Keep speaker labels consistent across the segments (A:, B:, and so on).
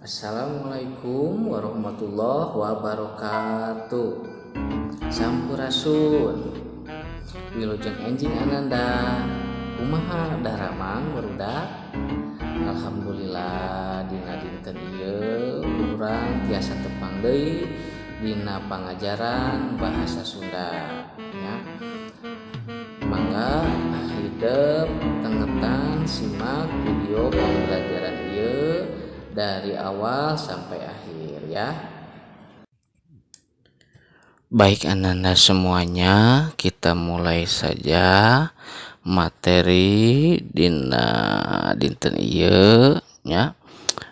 A: Assalamualaikum warahmatullahi wabarakatuh. Sampurasun. Wilujeng enjing, Ananda. Kumaha daramang, barudak? Alhamdulillah, dina dinten ieu urang tiasa tepang deui dina pangajaran bahasa Sunda ya. Mangga hidep tengetan, simak video pembelajaran ieu dari awal sampai akhir ya. Baik, Ananda semuanya, kita mulai saja materi dina dinten ieu ya,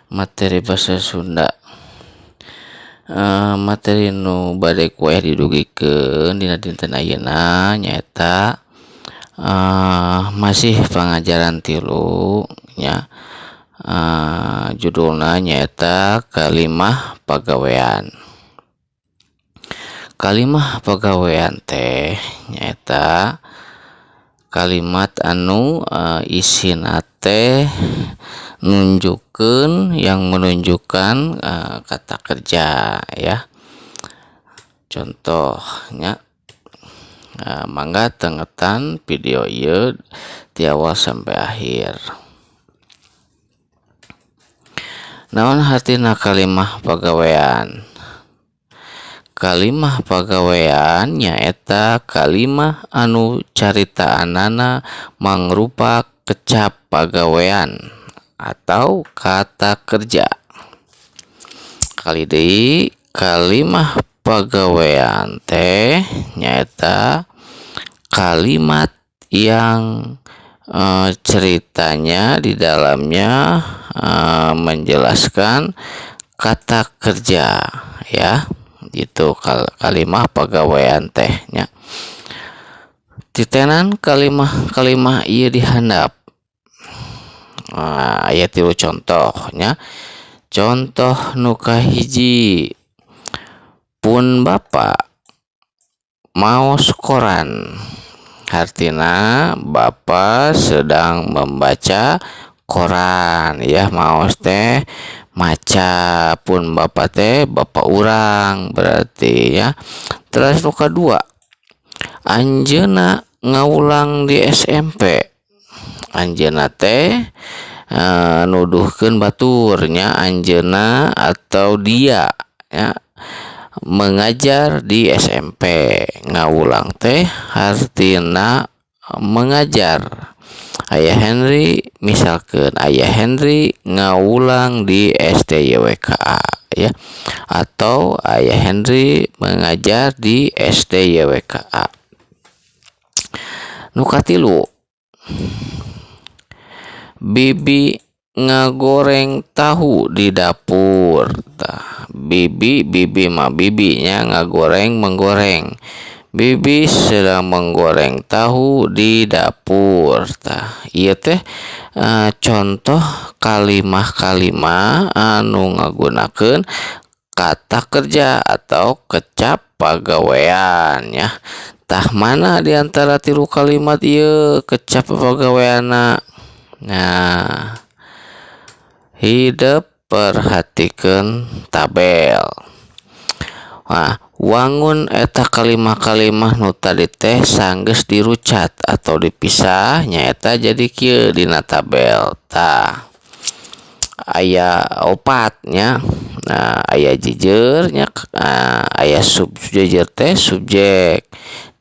A: materi bahasa Sunda. Materi nu bade ku ayah didugikeun dina dinten ayeuna nyaeta masih pangajaran 3 nya, judulna nyaeta kalimah pagawean. Kalimah pagawean teh nyaeta kalimat anu isina teh nunjukkeun, yang menunjukkan kata kerja ya. Contohnya, mangga tengetan video ieu ti awal sampai akhir. Naon hartina kalimah pagawean? Kalimah pagawean nyaeta kalimah anu caritaanana mangrupa kecap pagawean atau kata kerja. Kali deui, kalimah pagawean teh nyaeta kalimat yang ceritanya di dalamnya menjelaskan kata kerja ya, gitu kalimah pagawean teh nya. Titenan kalimah-kalimah ieu di handap. Nah, aya tilu contohnya. Contoh nu kahiji, pun bapa maos koran, hartina bapa sedang membaca koran ya. Maos teh maca, pun bapa teh bapa urang berarti ya. Terus nu kadua, anjeunna ngawulang di SMP. Anjeunna teh nuduhkeun batur nya, anjeunna atau dia ya mengajar di SMP. Ngawulang teh hartina mengajar. Ayah Henry misalkan, Ayah Henry ngawulang di SDYWKA ya, atau Ayah Henry mengajar di SDYWKA. Nu katilu, Bibi ngagoreng tahu di dapur. Tah, bibi, bibi mah bibinya, ngagoreng menggoreng. Bibi sedang menggoreng tahu di dapur. Tah, ieu teh contoh kalimah-kalimah anu ngagunakeun kata kerja atau kecap pagawean ya. Tah, mana di antara tilu kalimat ieu kecap pagaweanna? Nah, hidep perhatikan tabel. Wah, wangun eta kalimah-kalimah nu tadi teh sanggeus dirucat atau dipisah, nyaeta jadi kieu dina tabel. Tah, aya opat nya. Nah, aya jejer nya, aya jejer teh subjek,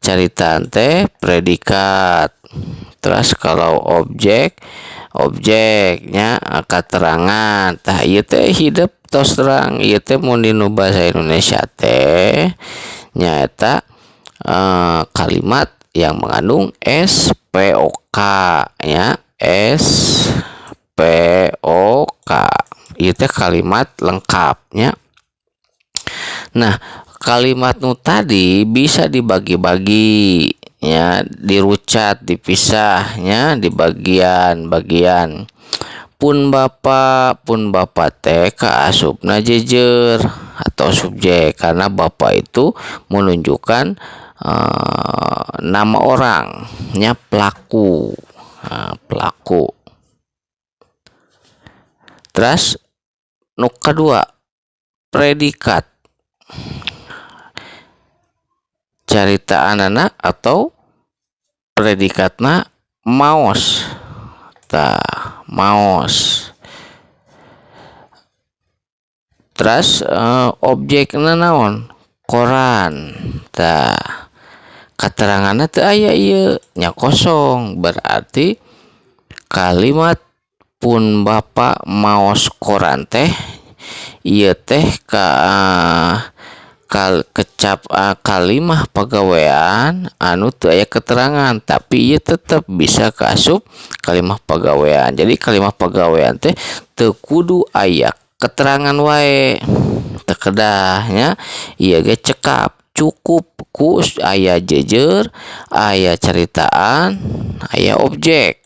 A: caritaan teh predikat. Terus kalau objek, objeknya keterangan. Tah, ieu teh hidep tos terang, ieu teh mun dinu bahasa Indonesia teh nyaeta kalimat yang mengandung SPOK ya. SPOK ieu teh kalimat lengkapnya. Nah, kalimat nu tadi bisa dibagi-bagi ya, dirucat, dipisahnya di bagian-bagian. Pun bapa, pun bapa teh kaasupna jejer atau subjek karena bapak itu menunjukkan nama orang nya, pelaku. Nah, pelaku. Terus Nu kadua, predikat, caritaanana atau predikatna maos. Tah, maos. Terus objekna naon? Koran. Tah, kateranganna teu aya ieu nya, kosong. Berarti kalimat "Pun Bapak maos koran" teh ieu teh ka kal kecap kalimah pagawean anu teu aya keterangan, tapi ieu tetep bisa kaasup kalimah pagawean. Jadi kalimah pagawean teh teu kudu aya keterangan wae, teu kedah nya. Ieu ge cekap, cukup ku aya jejer, aya caritaan, aya objek.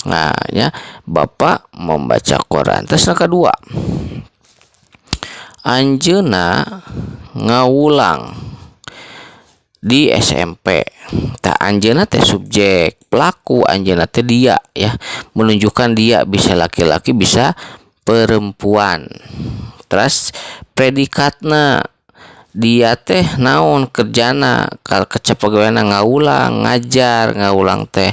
A: Nah nya, "Bapak membaca koran." Terus nu kadua, "Anjeunna ngawulang di SMP." Tah, anjeunna teh subjek pelaku, anjeunna teh dia ya, menunjukkan dia bisa laki-laki, bisa perempuan. Terus predikatna dia teh naon kerjana? Kal kecap pagaweanna ngawulang, ngajar. Ngawulang teh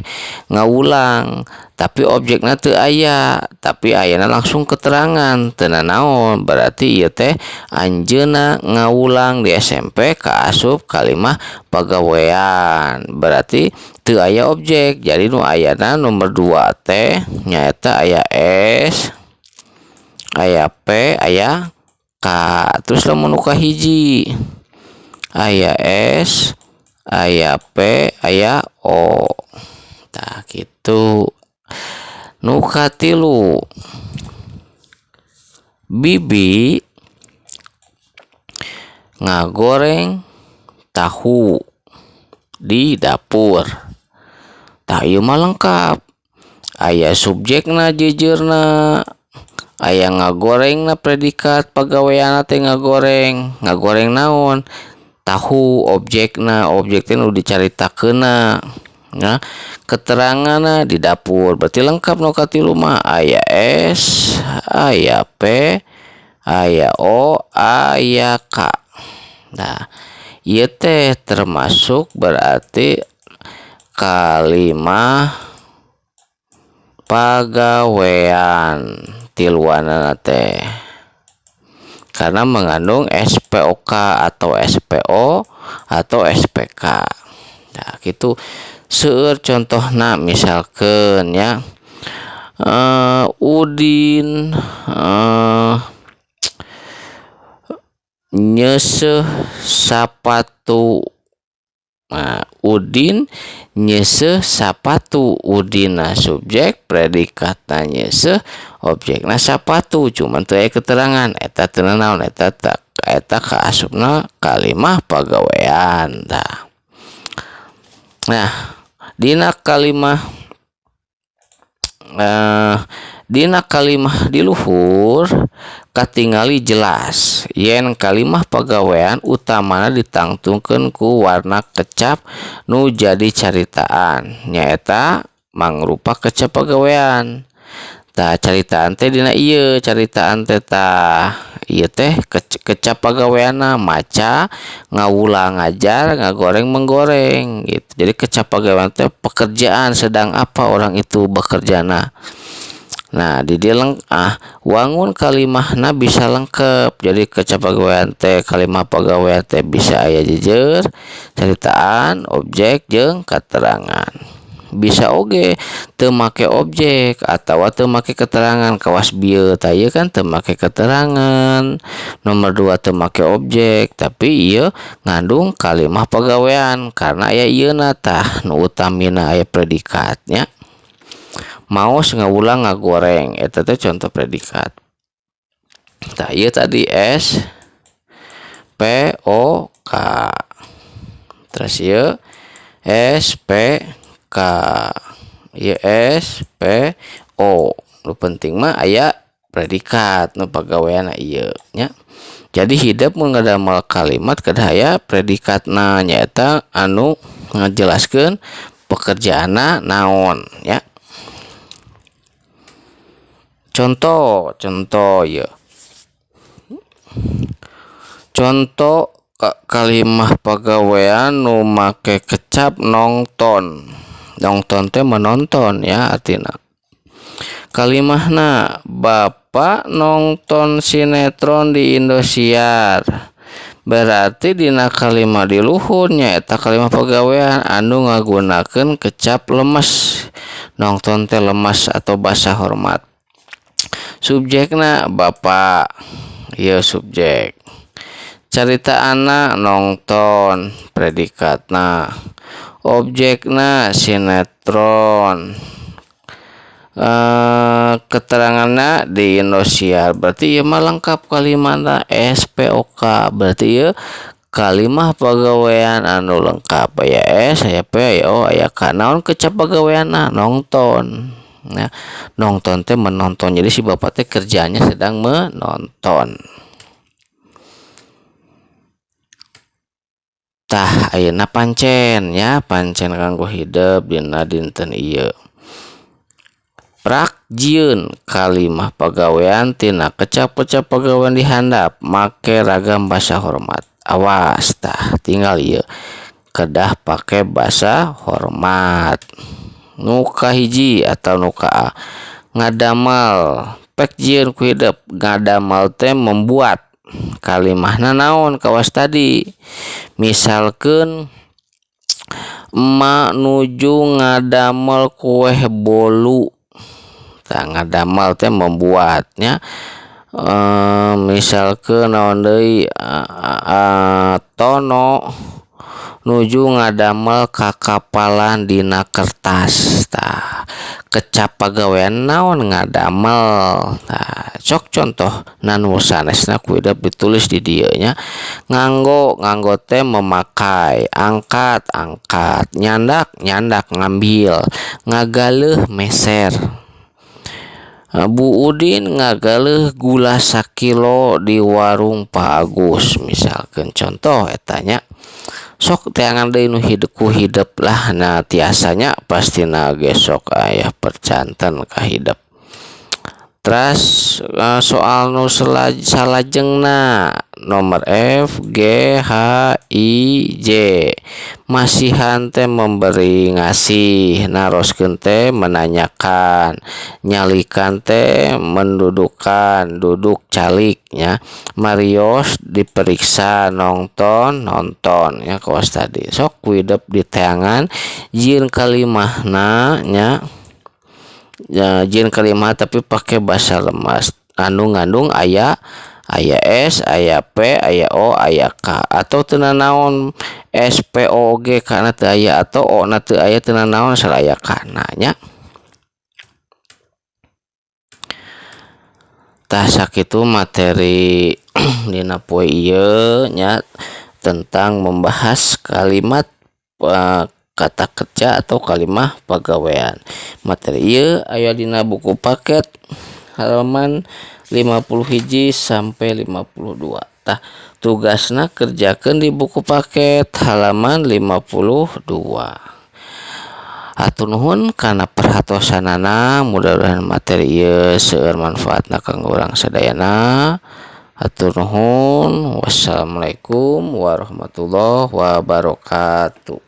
A: ngawulang, tapi objekna teu aya, tapi ayana langsung keterangan, teu nanaon. Berarti ieu teh "Anjeunna ngawulang di SMP" kaasup kalimah pagawean, berarti teu aya objek. Jadi nu ayana nomor 2 teh nyaeta aya S, aya P, aya K. Terus lamun nu kahiji aya S, aya P, aya O. Tah, kitu. Nu katilu, "Bibi ngagoreng tahu di dapur." Tah, ieu mah lengkap, aya subjekna, jejerna aya, ngagorengna predikat pagaweanna teh ngagoreng. Ngagoreng naon? Tahu, objekna. Objek teh nu dicaritakeunna. Nah, keteranganna di dapur. Berarti lengkap nu katilu mah, aya S, aya P, aya O, aya K. Nah, ieu teh termasuk berarti kalimah pagawean tiluanana teh, karena mengandung SPOK atau SPO atau SPK. Nah, gitu. Seueur contohna, misalkan ya, "Udin nyeuseuh sapatu." Nah, "Udin nyeuseuh sapatu." Udinna subjek, predikatna nyeuseuh, objekna sapatu, cuman teu aya keterangan. Eta teu nanaon, eta eta kaasupna kalimah pagawean tah. Nah, dina kalimah di luhur katingali jelas yen kalimah pagawean utamana ditangtungkeun ku warna kecap nu jadi caritaan, nyaeta mangrupa kecap pagawean. Tah, caritaan teh dina ieu, caritaan teh tah ieu teh kecap pagaweanna maca, ngawulang ngajar, ngagoreng menggoreng gitu. Jadi kecap pagawean teh pekerjaan, sedang apa orang itu bekerjana. Nah, di dieu wangun kalimahna bisa lengkap. Jadi kecap pagawean teh, kalimah pagawean teh bisa aya jejer, caritaan, objek jeung keterangan. Bisa oge teu make objek atawa teu make keterangan, kawas bieu. Tah, ieu kan teu make keterangan. Nomor 2 teu make objek, tapi ieu ngandung kalimah pagawean karena aya ieuna. Tah, nu utamina aya predikatnya. Maos, ngawulang, ngagoreng, eta teh contoh predikat. Tah, ieu tadi S P O K. Terus ieu S P K, ieu S P O. Nu penting mah aya predikat nu pagaweanna ieu nya. Jadi hidep mun ngadamel kalimat kedah aya predikatna, nyaeta anu ngajelaskeun pekerjaanna naon ya. Contoh contoh ieu. Contoh kalimah pagawean nu make kecap nongton. Nongton teh menonton ya artina. Kalimahna bapak nongton sinetron di Indosiar. Berarti dina kalimah di luhur nyaeta kalimah pagawean anu ngagunakeun kecap lemes. Nongton teh lemes atau basa hormat. Subjekna bapak, ieu subjek. Caritaanna nongton, predikatna. Objekna sinetron. Keteranganna di Indosiar, berarti ieu mah lengkap kalimahna SPOK, berarti ieu kalimah pagawean anu lengkap, aya S, aya P, aya O, aya K. Naon kecap pagaweanna? Nongton. Ya, nongton teh menonton, jadi si bapak teh kerjanya sedang menonton. Tah ayeuna pancen ya, pancen kanggo hidep dina dinten ieu. Prak jieun kalimah pagawean tina kecap-kecap pagawean di handap make ragam basa hormat. Awas tah tinggal ieu kedah pake basa hormat. Nu kahiji atau nu ka A ngadamel pek jieun ku hidep, ngadamel teh membuat. Kalimahna naon kawas tadi, misalkeun emak nuju ngadamel kueh bolu. Tah ngadamel teh membuatnya. Misalkeun naon deui, Tono nuju ngadamel kakapalan dina kertas. Tah kecap pagawean naon ngadamel. Tah sok contoh nu sanesna ku hidep ditulis di dieu nya. Nganggo, nganggo teh memakai, angkat angkat, nyandak nyandak ngambil, ngagaleuh meser. Bu Udin ngagaleuh gula sakilo di warung Pak Agus, misalkan contoh eta nya. Sok teangan deui nu hidep ku hidep lah, nah tiasanya pastina ge sok aya percanten ka hidep. Teras soal nu salajengna nomor F G H I J. Masihan teh memberi ngasih, naroskeun teh menanyakan, nyalikan teh mendudukan, duduk calik nya. Marios diperiksa, nongton nonton nya kawas tadi. Sok ku hidep diteangan jieun kalimahna nya. Ya, jieun kalimah tapi pakai bahasa lemas anu ngandung aya aya S, aya P, aya O, aya K, atau teu nanaon S P O G K na teu aya atau O na teu aya teu nanaon asal aya K na nya. Tah sakitu materi dina poe ieu nya tentang membahas kalimat kata kerja atau kalimah pagawean. Materi ieu aya dina buku paket halaman 51 sampai 52. Tah tugasna kerjakeun di buku paket halaman 52. Hatur nuhun kana perhatosanana, mudah-mudahan materi ieu seueur manfaatna kanggo urang sadayana. Hatur nuhun. Wassalamualaikum warahmatullahi wabarakatuh.